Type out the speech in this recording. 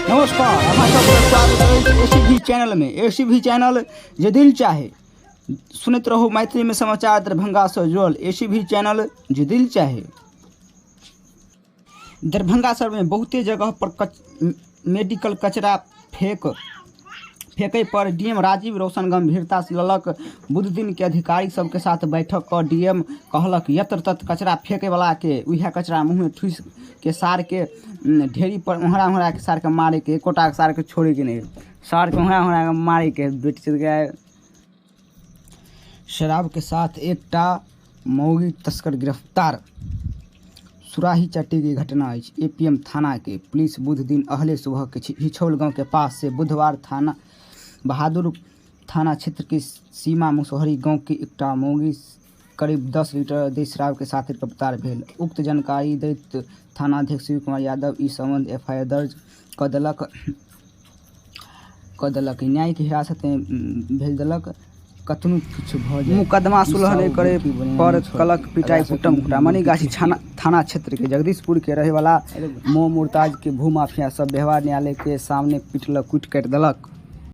नमस्कार, अहाँ सबके स्वागत अछि ए सी भी चैनलमे। ए सी भी चैनल जे दिल चाहे सुनैत रहू। मैथिलीमे समाचार, दरभंगासँ जुड़ल ए सी भी चैनल जे दिल चाहे। दरभंगा शहरमे बहुते जगह पर मेडिकल कचरा फेकै पर डीएम राजीव रोशन गंभीरता से लेलक। बुध दिन के अधिकारी सबके साथ बैठक क डीएम कहलक, यत्र तत्र कचरा फेंके वाला के उएह कचरा मुँह ठूस के सार के ढेरी पर ओहरा ओहरा के सार के मारे के, एकोटा सार के छोड़े के नहीं, सार के ओहरा ओहरा के मारे के। बेटी के शराब के साथ एकटा मौगी तस्कर गिरफ्तार। सुराही चट्टी के घटना अछि। एपीएम थाना के पुलिस बुध दिन अहले सुबह के हिछौल गांव के पास से बुधवार थाना बहादुर थाना क्षेत्र के सीमा मुसहरी गांव के एकटा मौगी करीब 10 लीटर देशी शराब के साथ गिरफ्तार भेल। उक्त जानकारी दैत थानाध्यक्ष शिव कुमार यादव ई संबंध एफआईआर दर्ज क देलक, न्यायिक हिरासत मे भेज देलक। कतनो किछु भऽ जाय, मुकदमा सुलह नहि करे पर कलक पिटाई कुटम कुटा। मनीगाछी थाना क्षेत्र के जगदीशपुर के रहे वाला मो मुर्ताज के भू माफिया सब व्यवहार न्यायालय के सामने पिटलक, कुटि काटि देलक।